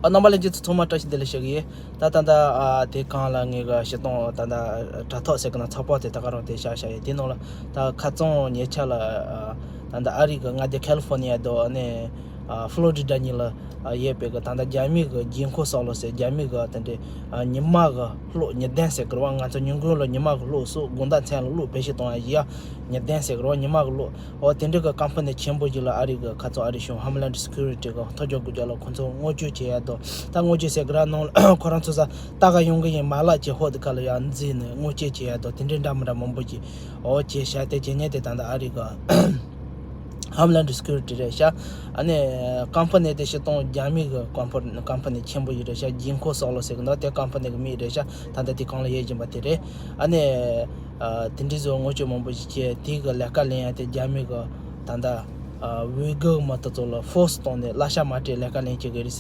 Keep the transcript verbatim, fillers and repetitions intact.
ཨ། རྣམ་པ་ལྷན་རྒྱས་ཚོ་ཚང་མ་བཀྲ་ཤིས་བདེ་ལེགས་ཞུ་གི་ཡིན། ད་ད་ད་ཨ་དེ་གང་ལ་ངེད་ཀྱི་སྤྱིར་བཏང་ད་ད་དྲ་ཐོག་ཟེར་གི་ན་ཚགས་པར་དེ་ད་ག་རང་དེ་བཞག་བཞག་ཡོད། དེ་ནང་ལ་ད་ཁ་རྩང་ཉེ་ཆར་ལ་ཨ་ད་ད་ཨ་རི་གི་མངའ་སྡེ་ཁ་ལི་ཧྥོ་ནི་ཡ་དང་ཨ་ནི་ཨ་ཕློ་རི་ཌ་གཉིས་ལ་ཨ་ཡོད་པའི་གི་ད་ད་རྒྱ་མི་གི་དགོས་མཁོ་སོགས་ལ་ཟེར། རྒྱ་མི་གི་ད་འདྲའི་ཨ་ཉི་མ་གི་གློག་ཉི་གདན་ཟེར་གི་རེད་བ། ང་ཚོ་ཉིན་གུང་ལ་ཉི་མ་གི་གློག་གསོག་དགོང་དག་མཚན་ལ་གློག་བེད་སྤྱོད་གཏོང་ཡ་ཡིན་ཡ། ཉི་གདན་ཟེར་གི་རེད་བ། ཉི་མ་གི་གློག་འོ་དེ་འདྲ་གི་ཀམ་པ་ནི་ཆེན་པོ་ཞིག་ལ་ཨ་རི་གི་ཁ་ཚོ་ཨ་རི་གཞུང་Homeland Security གི་ཐོ་ཅོ་དགུ་ཅོ་ལ་ཁོ་ཚོ་བསྔོག་བརྗོད་བྱེད་ཡ་དོ། ད་བསྔོག་བརྗོད་ཟེར་གི་ར་ནང་ལ་ཁོ་རང་ཚོ་ས་ལྟ་ག་ཡོང་གི་ཡིན་མ་ལགས་ཀྱི་ཧོ་དི་ཁ་ལ་ཡང་འཛིན་ནས་བསྔོག་བརྗོད་བྱེད་ཡ་དོ། དེ་འདྲའི་འདྲ་མི་འདྲ་མང་པོ་ཞིག་འོ་བྱེད་བྱ་དེ་བྱེད་ཉེན་དེ་ད་ད་ཨ་རི་གི་Homeland Security རེད་ཤག་ཨ་ནི་ཀམ་པ་ནི་དེ་སྤྱིར་བཏང་རྒྱ་མི་གི་ཀམ་པ་ཀམ་པ་ནི་ཆེན་པོ་ཞིག་རེད་ཤག་དགོས་མཁོ་སོགས་ལ་ཟེར་གི་འདུག་དེ་ཀམ་པ་ནི་གི་མིང་རེད་ཤག་ད་ད་དེ་གང་ལ་ཡོད་བཞིན་པ་དེ་རེད། ཨ་ནི་ཨ་དེ་འདྲའི་བཟོ་བསྔོག་བརྗོད་མང་པོ་ཞིག་བྱས། དེ་གི་ལས་ཀ་ལེན་ཡ་དེ་རྒྱ་མི་གི་ད་ད་ཨ་ཝི་གུར་མི་དེ་ཚོ་ལ་ཕོར་སི་བཏང་ནས་གླ་ཆ་མ་སྤྲད་ལས་ཀ་ལེན་བྱེད་གི་རེད།